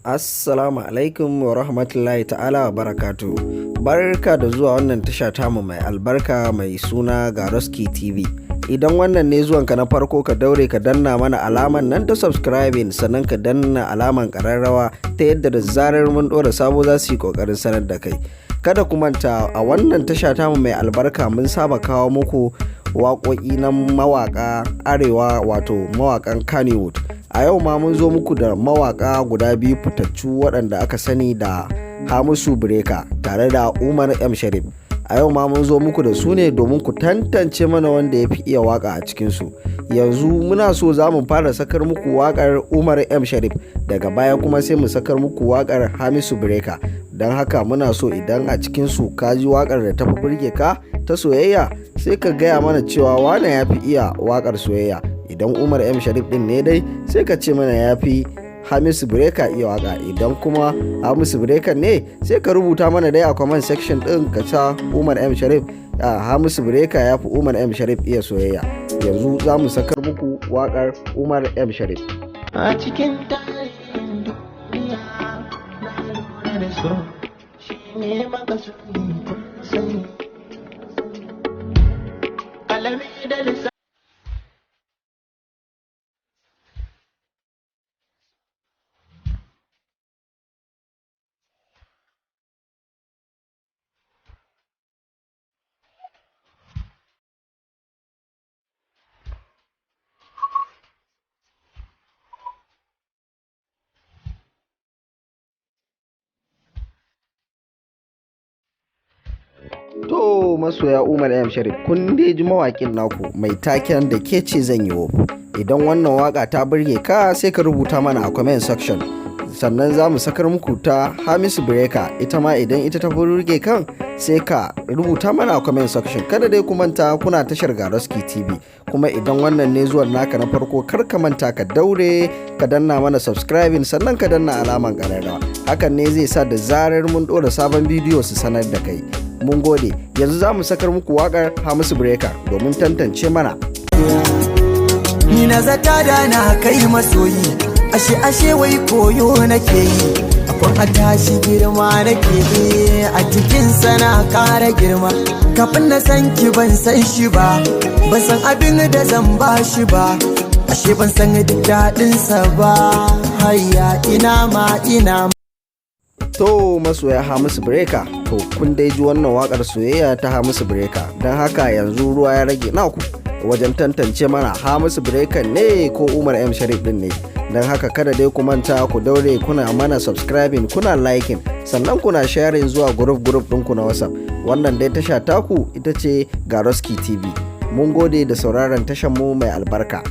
Assalamu alaikum wa rahmatullahi ta'ala wa barakatu. Barka da zuwa wannan tasha tamu mai albarka mai suna Garoski TV. Idan wannan ne zuwanka na farko, ka daure ka danna mana alaman nan ta subscribing, sannan ka danna alaman ƙararrawa ta yadda da zarar mun ɗora sabo za su yi ƙoƙarin sanar da kai. Kada ku manta, a wannan tasha tamu mai albarka mun saba kawo muku waƙoƙi na mawaƙa Arewa, wato mawaƙan Kannywood. A yau ma mun zo muku da mawaƙa guda biyu fitattu waɗanda aka sani da Hamisu Breaker tare da Umar M Sharif. A yau ma mun zo muku da su ne domin ku tantance mana wanda ya fi iya waƙa a cikinsu. Yanzu muna so za mu fara sakar muku waƙar Umar M Sharif, daga baya kuma sai mu sakar muku waƙar Hamisu Breaker. Don haka muna so idan a cikinsu ka ji waƙar da ta fi burge ka ta soyayya, sai ka gaya mana cewa wane ya fi iya waƙar soyayya. Idan Umar M Sharif din ne dai, sai ka ce mana ya fi Hamisu Breaker iya waka. Idan kuma Hamisu Breaker ne, sai ka rubuta mana dai a comment section din, ka sa Umar M Sharif, Hamisu Breaker ya fi Umar M Sharif iya soyayya. Yanzu za mu sakar muku wakar Umar M Sharif. A cikin tarihin duniya na lura da so shi ne makasudi, kun sani. Alami da lissafi. To masoya Umar M Sharif, kun dai ji mawaƙin naku mai taken "Da ke ce zan yi wof". Idan wannan waka ta burge ka, sai ka rubuta mana a comment section. Sannan za mu sakar muku ta Hamisu Breaker, ita ma idan ita ta burge kan, sai ka rubuta mana a comment section. Kada dai ku manta, kuna tashar Garoski TV. Kuma idan wannan ne zuwan naka na farko, kar ka manta ka daure ka danna mana subscribing, sannan ka danna alaman ƙararrawa. Hakan ne zai sa da zarar mun ɗora sabon bidiyo su sanar da kai. Mun gode. Yanzu za mu sakar muku wakar Hamisu Breaker domin tantance mana. Ni na zata da na kai masoyi, ashe ashe wai koyo nake yi. Akwan a tashi girma nake yi, a cikin sana kara girma. Kafin na san ki ban san shi ba, ban san abin da zan ba shi ba. Ashe ban san duk daɗinsa ba, hayya ina ma ina. To masoya Hamisu Breaker, to kun dai ji wannan wakar soyayya ta Hamisu Breaker. Don haka yanzu ruwa ya rage naku wajen tantance mana Hamisu Breaker ne ko Umar M Sharif din ne. Don haka kada dai ku manta, ku daure kuna mana subscribing, kuna liking, sannan kuna sharing zuwa group group ɗinku na WhatsApp. Wannan dai tasha taku ita ce Garoski TV. Mun gode da sauraron tashar mu mai albarka.